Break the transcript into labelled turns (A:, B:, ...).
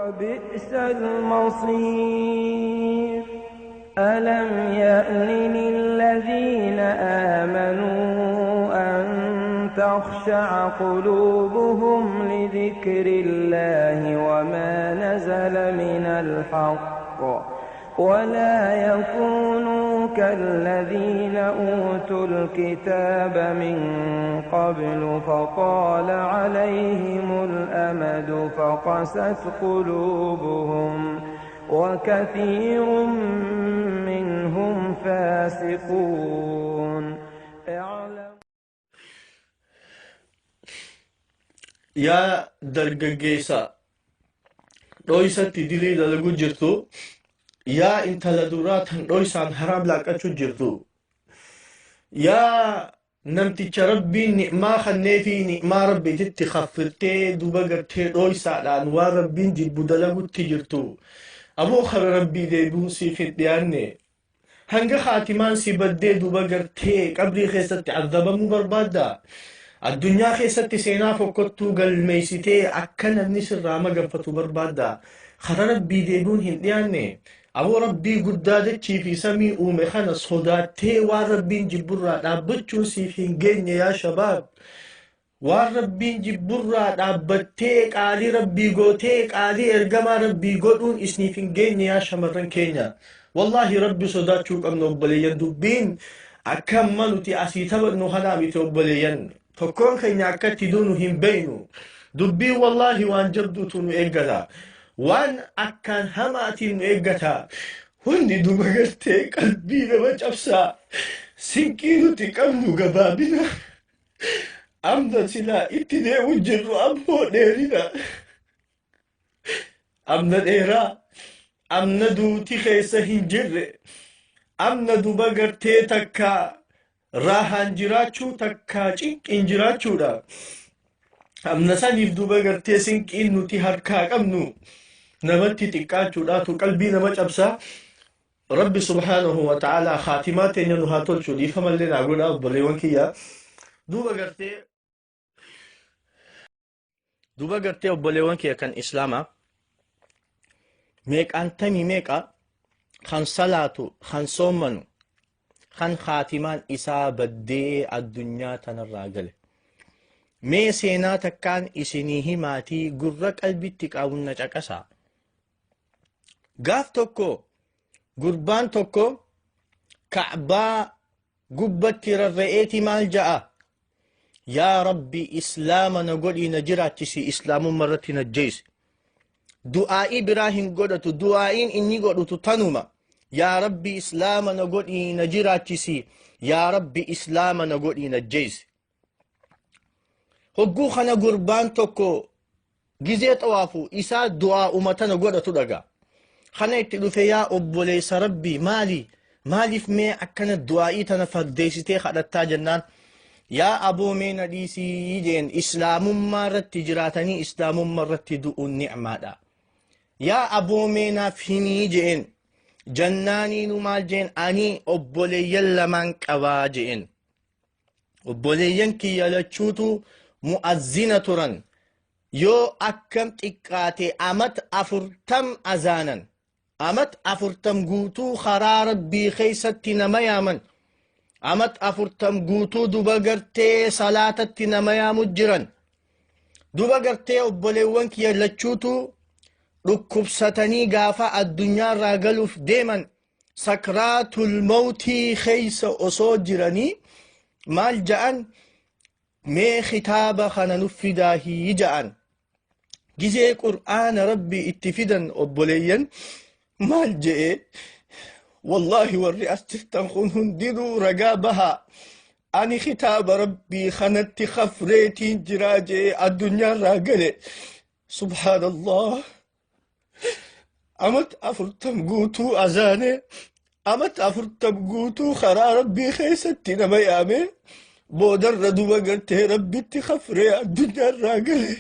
A: وبئس المصير. ألم يأن للذين آمنوا أن تخشع قلوبهم لذكر الله وما نزل من الحق ولا يكونوا كالذين أوتوا الكتاب من قبل فطال عليهم الأمد فقست قلوبهم وكثير منهم فاسقون.
B: Yaa dargaggeessa dhoysatti dilii dalagu jirtu, yaa intala duraa tan dhoysaan haraam laaqachuu jirtu, yaa namticha Rabbiin ni'maa kanneefii ni'maa Rabbiititti kaffirtee duba gartee dhoysaadhaan waan Rabbiin jibbu dalagutti jirtu, aboo kara Rabbii deebi'uun siif hin dhiyaanne. Hanga khaatimaan si baddee duba gartee qabrii keessatti azabamuu barbaadda? Addunyaa keessatti seenaa fokkottuu galmeessitee akka namni sirraa maganfatu barbaadda? Kara Rabbii deebi'uun hin dhiyaanne? Aboo Rabbii guddaa dachii fi samii uume kana sodaattee waan Rabbiin jibburraa dhaabbachuun siif hin geenye yaa shabaab. Waan Rabbiin jibburraa dhaabbattee qaalii Rabbii gootee qaalii ergamaa Rabbii godhuun isniif hin geenye yaa shamarran keenya. Wallaahi Rabbi sodaachuu qabna obboleeyyan, dubbiin akka amma nuti asii taphannu kanaa miti obboleeyyan. Tokkoon keenya akka itti duunu hin beeynu. Dubbiin wallaahi waan jabduutu nu eeggata. Waan akkaan hamaatiin nu eeggata. Hundi duba gartee qalbii nama cabsaa. Sinqii nuti qabnu gabaabina. Amna silaa itti deemu jirru ammoo dheerina. Amna dheeraa. Amna duuti keessa hin jirre. Amna duba gartee takka raahaan jiraachuu takka cinqiin jiraachuudha. Amna saniif duba gartee sinqiin nuti harkaa qabnu namatti xiqqaachuudhaatu qalbii nama cabsaa. Rabbi subhaanahu wa ta'aalaa khaatimaa teenya nu haa tolchu, dhiifamallee naa godhaa obboleewwan kiyya. Duuba gartee obboleewwan kiyya kan islaamaa, meeqaan tamii meeqa kan salaatu, kan soommanu, kan khaatimaan isaa baddee addunyaa tanarraa gale. Mee seenaa takkaan isinii himaatii gurra qalbitti qabunna caqasaa. Gaaf tokko gurbaan tokko Ka'baa gubbatti rarra'eeti maal ja'a? Yaa Rabbi, islaama na godhii na jiraachisi, islaamumma irratti na jeesi. Du'aa'ii biraa hin godhatu, du'aa'iin inni godhutu tanuma. Yaa Rabbi, islaama na godhii na jiraachisi, yaa Rabbi, islaama na godhii na jeesi. Hogguu kana gurbaan tokko gizee xawaafu isaa du'aa'uma tana godhatu dhaga. Kana itti dhufe, yaa obboleessa Rabbii, maali? Maaliif mee akkana du'aa'ii tana fardeessitee kadhattaa jennaan, yaa aboo mee na dhiisii jeen, islaamummaa irratti jiraatanii islaamummaa irratti du'uun ni'maadha. Yaa aboo mee naaf himii jeen. Jannaaniinu maal jeen? Ani obboleeyyan lamaan qabaa jeen. Obboleeyyan kiyya lachuutu mu'azzina turan. Yoo akkam xiqqaate amat 40 azaanan, amat 40 guutuu karaa Rabbii keessatti nama yaaman, amat 40 guutuu duba gartee salaatatti nama yaamu jiran. Duba gartee obboleewwan kiyya lachuutu dhukkubsatanii gaafa addunyaarraa galuuf deeman, sakraatul mawtii keessa osoo jiranii maal ja'an? Mee kitaaba kana nuf fidaahii ja'an. Gizee qur'aana Rabbii itti fidan obboleeyyan maal je'e? Wallaahi warri as jirtan kun hundinuu ragaa bahaa, ani kitaaba Rabbii kanatti kafreetiin jiraa je'e addunyaarraa gale. Subhaanallah, amat 40 guutuu azaane, amat 40 guutuu karaa Rabbii keessatti nama yaame, boodarra duba gartee Rabbitti kafree addunyaarraa gale.